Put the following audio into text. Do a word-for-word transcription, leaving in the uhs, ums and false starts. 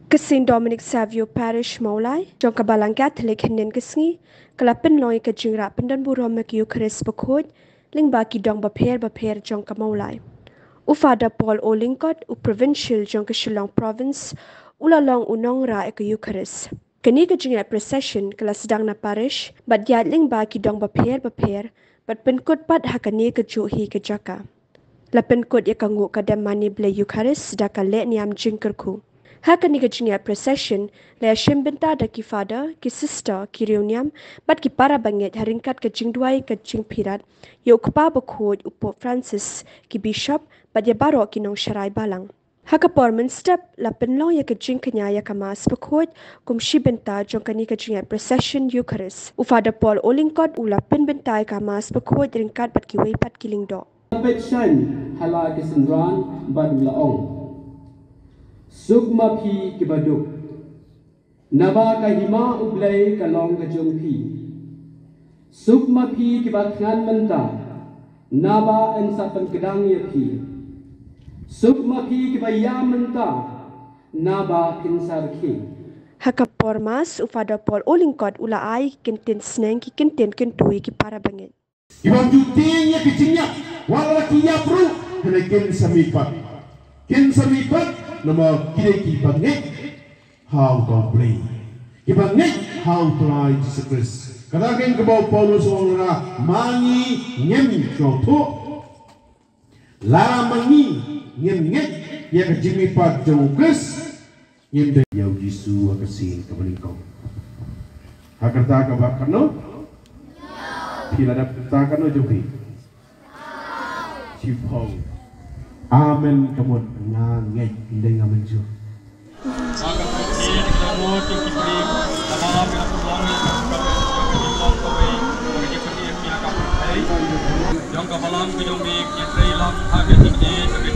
Ka Saint Dominic Savio Parish Mawlai jong ka Balang Catholic hynnin ka sngi ka la pynlong ïa ka jingrah pyndonburom ïa ka Eucharist bakhuid lyngba ki dong bapher bapher jong ka Mawlai. U Father Paul O Lyngkot, u Provincial jong ka Shillong Province, u la long u nongrah ïa ka Eucharist. Kane ka jingïaid procession ka la sdang na parish bad ïaid lyngba ki dong bapher bapher bad pynkut pat ha kane kajuh hi ka jaka. La pynkut ïa ka nguh ka dem mane Blei Eucharist da ka leh niam jingkyrkhu. Ha kane ka jingïaid procession la ïashim bynta da ki father, ki sister, ki riewniam bad ki para bangeit ha ryngkat ka jingduwai ka jingpyrkhat ïa u Kpa bakhuid u Pope Francis, ki bishop bad ïa baroh ki nongsharai balang. Ha ka por mynstep la pynlong ïa ka jingkñia ïa ka Mass bakhuid kum shi bynta jong kane ka jingïaid procession Eucharist. U Father Paul O Lyngkot u la pynbynta ïa ka Mass bakhuid ryngkat bad kiwei pat ki lyngdoh. Peit shane ha la ki synran bad u la ong, suk ma phi kiba duk, naba ka hima U Blei ka long ka jong phi. Suk ma phi kiba thngan mynta, naba yn sa pynkdang ïa phi. Suk ma phi kiba ïam mynta, naba phin sa rkhie. Ha ka por Mass u Father Paul O Lyngkot u la ai ki kyntien sneng, ki kyntien kyntu ïa ki para bangeit. Ki bym ju tieng ïa ki jingïap, wat la ki ïap ruh, hynrei kin sa mihpat. Kin sa mihpat namar ki dei ki bangeit ha uta U Blei, ki bangeit ha U Trai Jisu Khrist. Kata kein kaba u Paulus u ong, lada ma ngi ngim sngewthuh, lada ma ngi ngim ngeit ïa ka jingmihpat jong U Khrist, ngim dei ïa U Jisu ha ka sien kaba nyngkong. Ha ka rta kaba katno? Phi la dep rta katno jong phi? Shiphew. Amen, ka mut nga ngeit, ym dei nga mynjur. Jong ka balang ka jong me ki trei lang ha ka jingïeit ka